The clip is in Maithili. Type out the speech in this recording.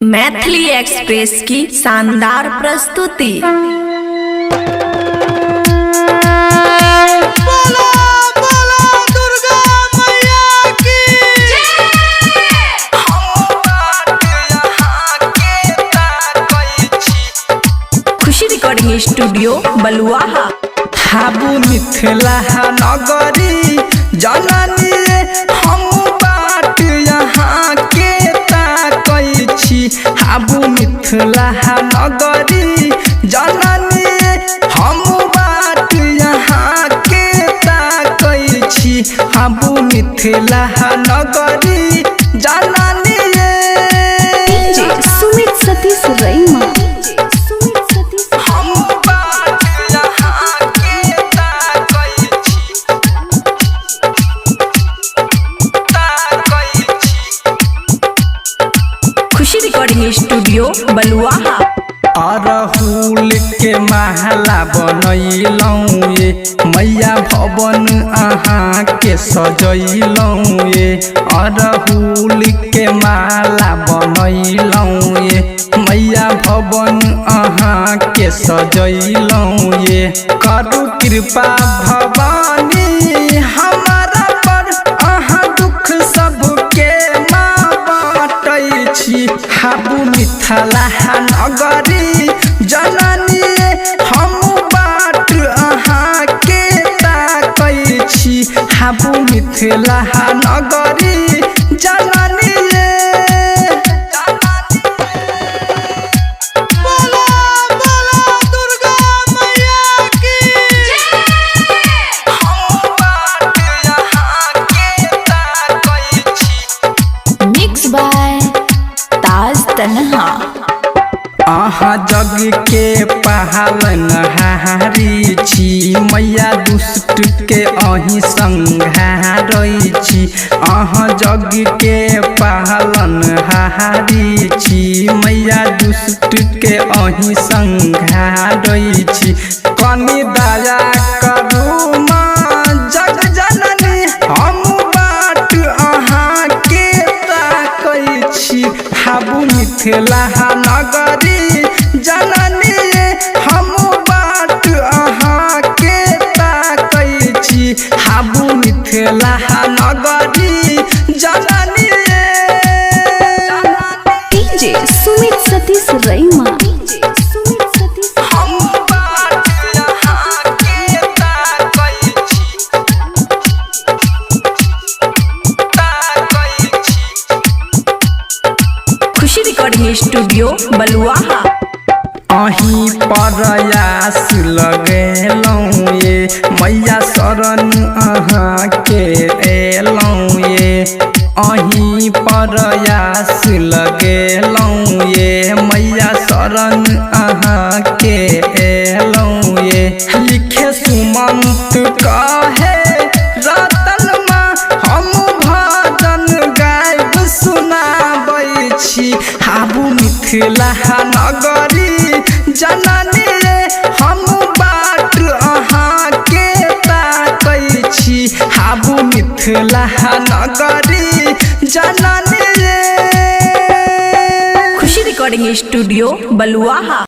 मैथिली एक्सप्रेस की शानदार प्रस्तुति। बोला बोला दुर्गा मैया की। खुशी रिकॉर्डिंग स्टूडियो बलुआहा। हाबू मिथिला नगरी जननी, हम बाट यहाँ के ताकै छी। हाबू मिथिला नगरी जननी, हम बाट यहाँ के ताकै छी। हाबू मिथिला नगरी जननी। डीजे सुमित सतीश रैमा। हम बाट यहाँ के ताकै छी, ताकै छी। खुशी रिकॉर्डिंग स्टूडियो बलुआहा। अरहुल के माला बनैलहुँ ये मैया, भवन अहाँ के सजैलहुँ ये। अरहुल के माला बनैलहुँ ये मैया, भवन अहाँ के सजैलहुँ ये। करू कृपा भवानी हमारा पर, अहाँ दुख सबके माँ बाटै छी। हाबू मिथिला नगरी जननी, हम बाट अहाँ के ताकै छी। हाबू मिथिला नगरी जननी। बोला बोला दुर्गा मैया की। हम बाट अहाँ के ताकै छी। मिक्स बाय ताज तन्हा। अहाँ जग के पालन हारी छी मैया, दुष्ट के अहीं संहारै छी। अहाँ जग के पालन हारी छी मैया, दुष्ट के अहीं संहारै छी। कनि दया करू माँ जग जननी, हम बाट अहाँ के ताकै छी। हाबू मिथिला नगरी जननी, हम बाट अहाँ के ताकै छी। हाबू मिथिला नगरी जननी। डीजे सुमित सतीश रैमा। हम बाट अहाँ के ताकै छी, ताकै छी। खुशी रिकॉर्डिंग स्टूडियो बलुआहा। अहीं प्रयास लगेलहुँ ये मैया, शरण अहाँ के एलहुँ ये। अहीं प्रयास लगेलहुँ ये मैया, शरण अहाँ के एलहुँ ये। लिखे सुमंत कहे रतन माँ, हम भजन गायब सुनाबै छी। हाबू मिथिला नगरी जननी, हम बाट अहाँ के ताकै छी। हाबू मिथिला नगरी जननी। खुशी रिकॉर्डिंग स्टूडियो बलुआहा।